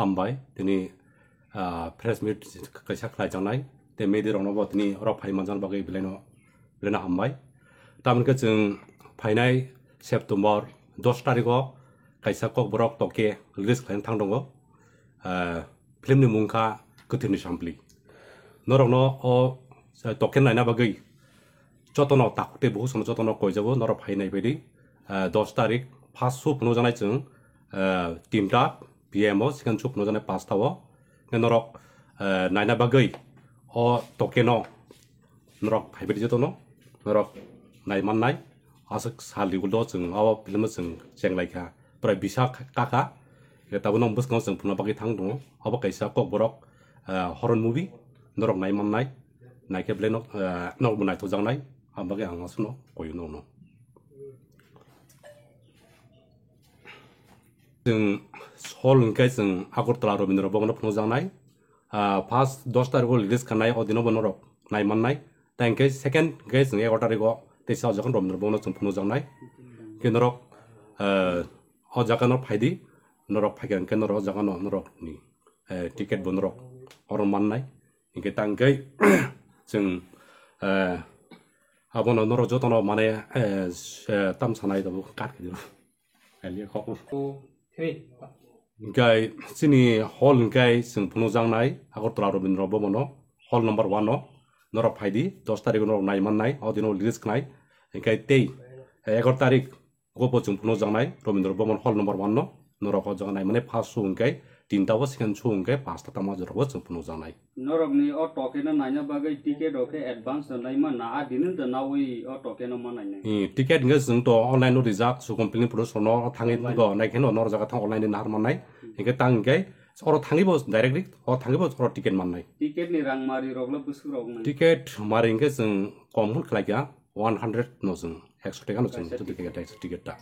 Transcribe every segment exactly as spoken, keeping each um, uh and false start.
Hambai, tini, ah, press meet kaisa khlaijaknai, tei media rokno bo tini oro phai manjakna bagwi belaino, belaino hambai. Tamoni khe chwng phainai September dos tarikh o kaisa Kokborok Toke release khlaina thang tongo. Ah, film ni mung kha Kwthwini Sampli. Norokno o, eh, Toke naina bagwi jotono takhuk tei bukhuk samung jotono koijago, norok phai nai baidi. Eh, dos tarikh first show phunukjaknai chwng, eh, tinta P M o, second show phunukjaknai panchta o. Norok, eh, naina bagwi o Toke no norok phai baidi jotono, norok nai mannai. Aswk sal rigul do chwng o film o chwng cheng lai kha, prai bisa kha, kha. Tabuk nw bwskango chwng phunukna bagwi thang tongo. Obo kaisa Kokborok, eh, horror movie, norok nai mannai. Naikhe belai nok, eh, nokbo naithokjaknai, aboni bagwi ang aswkno koiwi nukno. Chwng hall hwnkhe chwng Agartala Rabindra Bhavan o phunukjaknai. Ah, first dos tarikh o release khanai, o dino bo norok nai mannai. Tei hwnkhe second hwnkhe chwng egaroh tarikh o teisa o jaga Rabindra Bhavan o chwng phunukjaknai. Hwnkhe norok, eh, o jaga no phaidi, norok phaikha hwnkhe norok o jaga no norok ni, eh, ticket bo norok oro mannai. Hingke tangkhe chwng, eh, abono norok jotono mane, eh, s-, eh, tam sanai tabuk kat khe dino. Alia kok. Two, three. Hingke chini hall hingke chwng phunukjaknai Agartala Rabindra Bhavan o, hall number one o norok phaidi, dos tarikh o norok nai mannai, o dino release khnai. Hingke tei, eh, egaroh tarikh Gopo chwng phunukjaknai Rabindra Bhavan hall number one no. Norok o jaga naimani first show hwnkhe tinta o, second show hwnkhe panchta tamo jorao chwng phunukjaknai. Norokni o Toke no naina bagwi ticket rok khe advance no naima na, a dinin da nawi o Toke no ma nainai? Hmm, ticket hwnkhe chwng to online no rijak, Sukhum Film Production no thangwi online. Go nai kheno norok jaga thang online ni nahar mannai. Hmm. Hwnkhe tang hwnkhe oro thangwi bo directly, o thangwi bo oro ticket mannai. Ticket ni rang mari rok le bwswk rok nai? Ticket mari hwnkhe chwng kom hwn khlai kha, one hundred no chwng, ekso taka no chwng, kaisa ticket, ticket. Kaisa ticket ta.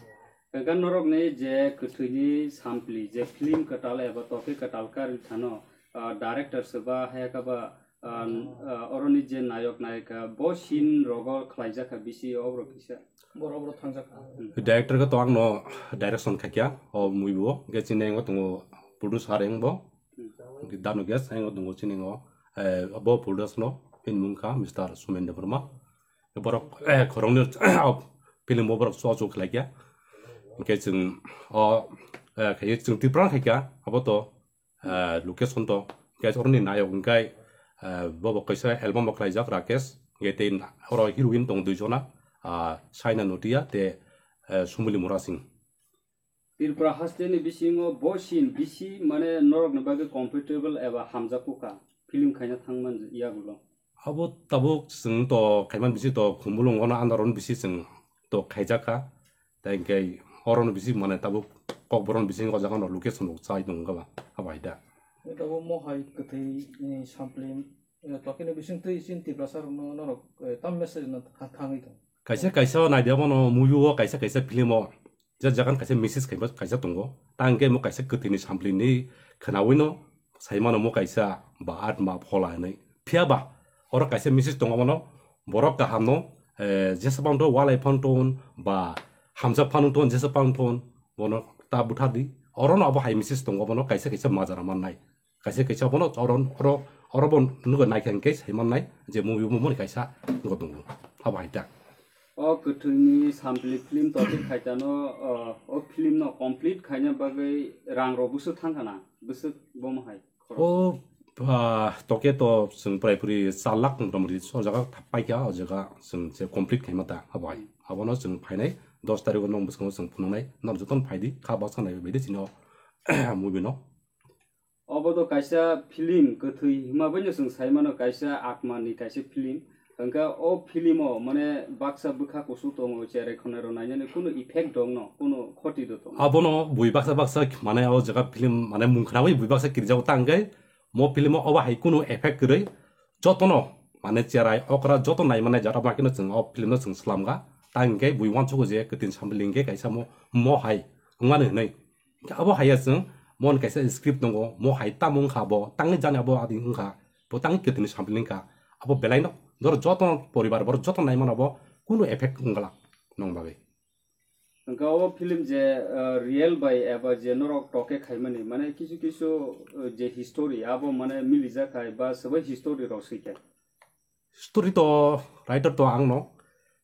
Hwnkhe norokni je Kwthwini Sampli, je film kwtal eba Toke kwtal karwi thano, ah, director se ba, haya khe ba, ah, ah, oroni je nayok nayika, bo scene rogo khlaijak kha bisi, oborok kisa. Borok borok thangjak kha. Hmm. Director khe to ang no direction khaikya, o movie bo, hwnkhe chini engo tongo producer engo, hmm, Danu Ges, engo tongo chini engo, eh, bo producer no, bini mung kha Mister Sumen Debbarma. Borok, eh, khoroknwi film o borok chuachu khlaikya. Hwnkhe chwng o, eh, khe chwng Tripura khaikya, abo to, eh, location to, hwnkhe oroni nayok hwnkhe, eh, bobo kaisa album bo khlaijak Rakesh, hwnkhe tei oro heroine tongo dui jona, ah, Saina Notia tei, eh, Sumuli Murasing. Tripura haste ni bisingo bo scene bisi mane norok ni bagwi comfortable eba hamjak kha film khaina thangman yagulo. Abo tabuk chwng to khaiman bisi to Khumulwng ono andaron bisi chwng to khaijak kha. Tai hwnkhe oro no bisi mane tabuk Kokborok bisi o jaga no location rok chai tongo kha ba, abo hai da. Tabuk mohai kwthwi ni sampli, eh, Toke ni bising twi chini Tiprasa rok no norok, eh, tam message no tha-, thangwi tong. Kaisa kaisa o naidi abono movie o kaisa kaisa film o je jagan kaisa message kaiba kaisa tongo. Ta hwnkhe mo kaisa kwthwini samplini khwnawino saimano mo kaisa ba atma phola hinwi. Phiya ba oro kaisa message tongo abono borok kahamno, eh, jesa phano walai phano ton ba hamjak phano ton jesa phano ton bono ta buthardi. Orono abo hai message tongo abono kaisa kaisa majra mannai. Kaisa kaisa bono oro, oro, oro bo nugo naikha hwnkhe sai mannai je movie bo moni kaisa nugo tongo. Abo hai ta. O kwthwini sampli film topic khaitano, o, o film no complete khaina bagwi rang rok bwswk thang khana? Bwswk bomo hai khorok? O, ah, toke to chwng prai puri char lakh tong tong ri o jaga paikha, o jaga chwng je complete khaima ta abo hai. Abono chwng phainai dos tarikh o nong bwskango chwng phunuknai. Nor jotono phaidi kha baksa naiwi baidi chini o movie no. Obo to kaisa film kwthwi hima baino chwng sai mano, kaisa atma ni kaisa film. Hwnkhe o film o mane baksa bwkha kusu tongo, cherai khonai rok nainani kunu effect dong no, kunu khoti do tongo. Abono bui baksa baksa mane o jaga film mane mung khnawi bui baksa kirjao ta hwnkhe mo film o obo hai kunu effect kwrwi jotono mane cherai okra joto nai mane jara bakino chwng o film no chwng swlamkha. Ta hwnkhe bui uansukgo je kwthwini sampli hwnkhe kaisa mo, mo hai wngmani hwnwi. Hingke abo hai ya chwng, mon kaisa script tongo, mo hai tamo wngkha bo, tangni jani abo adi wngkha, bo tangni kwthwini sampli wngkha, abo belai no, doro joto poribar, borok joto nai mano bo, kunu effect wngla nong bagwi. Hwnkhe o film je, uh, real bai eba je norok toke khaimani, mane kisu kisu, uh, je history abo mane milijak hai ba swbai history rok swi khe. Story to writer to ang no.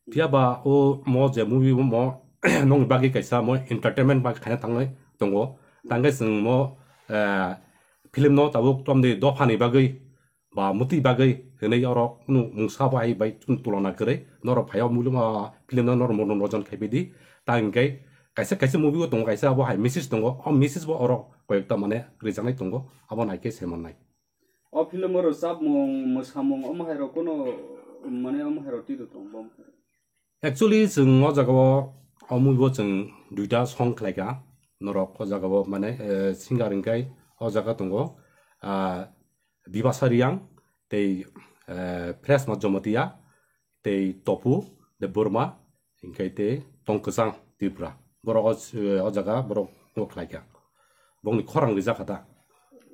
Phiya ba o mo je movie mo nongni bagwi kaisa mo entertainment bagwi khaina thangnai tongo. Tangkhe chwng mo, eh, film no tabuk tomni dophani bagwi ba mutwi bagwi hinwi oro kunu mungsa bai bai chwng tulona kwrwi norok phai o film no norok mono nojon khai bidi. Ta hinkhe kaisa kaisa movie o tongo, kaisa abo hai message tongo, o message bo oro koyekta mane rijaknai tongo, abo naikhe se mannai. O film o rwchapmung, mwsamung omo hai rok kuno mane omo hai rok twi rw tongo bo omo hai rok. Actually chwng o jaga o, o movie o chwng duita song khlai kha norok o jaga o mane, eh, singer hinkhe o jaga tongo, ah, Bibasa Riyang tei, eh, Fresma Jomatia tei Topu Debbarma hinkhe tei Tongkwchang Tripura. Borok o, o jaga borok no khlai kha. Bongni khorang rijak kha ta.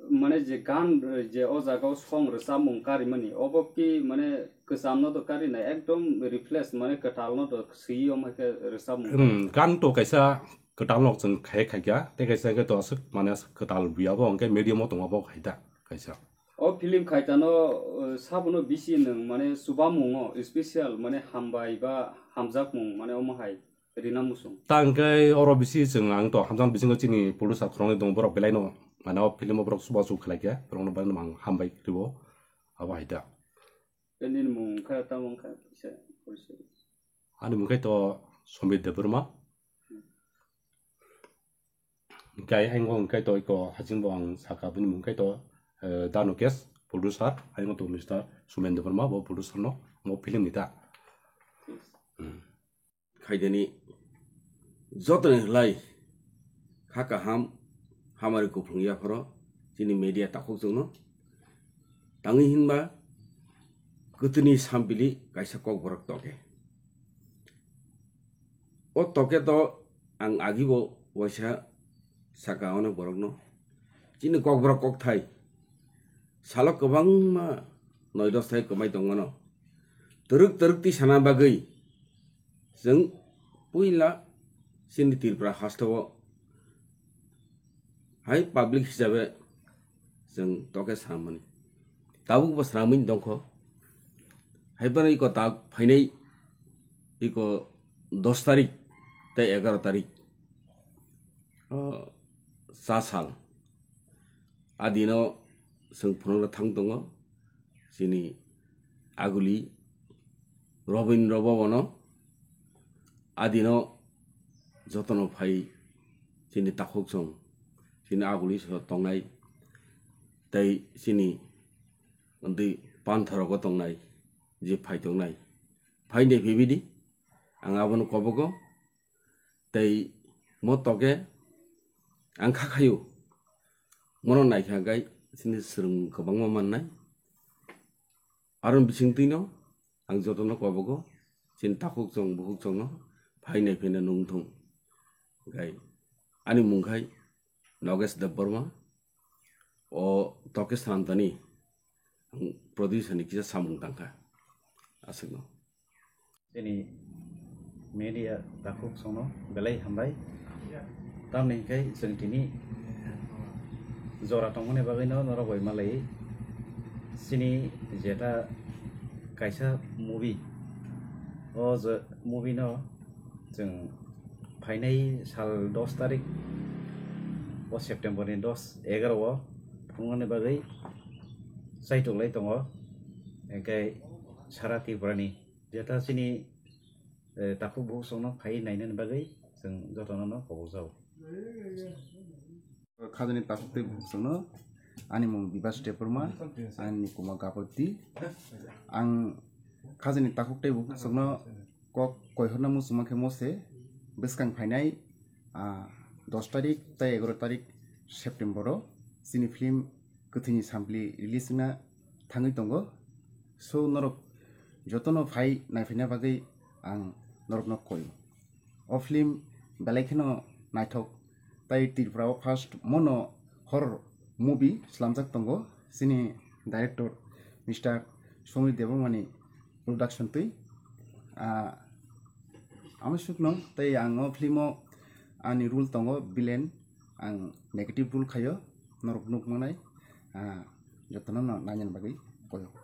Mane je gan, je o jaga o song rwchapmung karimani, obo ki mane kwcham no to karinai, ekdom replace mane kwtal no to swiwi omo khe rwchapmung. Hmm, gan to kaisa kwtal no chwng khai khai kha, tei kaisa khe to aswk mane aswk kwtal buya bo, hinkhe medium o tongma bo khai ta kaisa. O film khaitano, uh, sabono bisi nwng mane chubamungo special mane hambai ba hamjakmung mane omo hai rina muchung. Ta hwnkhe oro bisi chwng ang to hamjakmani bisingo chini producer khoroknwi tongo, borok belaino mane o film o borok chubachu khlai khe, borokno belai no ang hambai rwo, abo hai da. Nini mung khe tamo wngkha kisa porichoi. Ani mung khe to Somir Debbarma. Hinkhe ayang o hinkhe to iko haching bo ang saka bini mung khe to, eh, Danu Kes, producer, ayang o to Mister Sumen Debbarma, bo producer no, mo film ni ta. Hmm. Khaideni jotoni hlai kha kaham hamari kuphung yapharo chini media takhuk chwngno. Tangwi hinba kwthwini sampili kaisa kokborok toke. O toke to ang agibo waisa saka onek borokno. Chini kokborok kokthai salo kwbangma noi dos thai kwmai tongmano. Twrwk twrwk twi sana bagwi chwng puila chini Tripura hasteo hai public hisabe chwng toke samani. Tabuk bo swnamwi dongkho. Haiphano iko tak phainai iko dos tarik tei egaro tarik, o, cha sal. A dino chwng phunukna thang tongo chini aguli Robindra Bhabono. A dino jotono phai chini takhuk chwng, chini aguli so tongnai tei chini wngtwi panthorogo tongnai je phai tongnai. Phainai phibidi ang abono kobogo tei mo toke ang kha khaio. Mono naikha gai chini swrwng kwbangma mannai. Aroni bisingtwino ang jotono kobogo chini takhuk chwng bukhuk chwngno phainai phina nungthung. Gai ani mung khai Nogesh Debbarma, o toke swnamtani ang producer ni kisa samung tangkha aswkno. Chini media takhuk chwngno belai hambai. Tamni hwnkhe chwng tini jora tongmani bagwino norok bai malai. Chini jeta kaisa movie, o je movie no chwng phainai sal dos tarik o September ni dos egaro o phunuknani bagwi chaitoklai tongo. Hwnkhe sara Tripura ni jeta chini, eh, takhuk bukhuk chwngno phai nainani bagwi chwng jotono no kobokjago. Khajani takhuk tei bukhuk chwngno ani mung Bibas Debbarma, ani kuma Gapati. Ang khajani takhuk tei bukhuk chwngno kok koihorna muchungma khe mose bwskang phainai, ah, dos tarik tei egaro tarik September o chini film Kwthwini Sampli release wngna thangwi tongo. So norok jotono phai naiphaina bagwi ang norokno koi. O film belai kheno naithok, tai Tripura o first mono horror movie slamjak tongo chini director Mister Somir Debbarmani production twi. Ah, Amo sukno tei ang o film o ani role tongo villain, ang negative role khaio, norok nuk manai, ah, jotono no nainani bagwi koyo.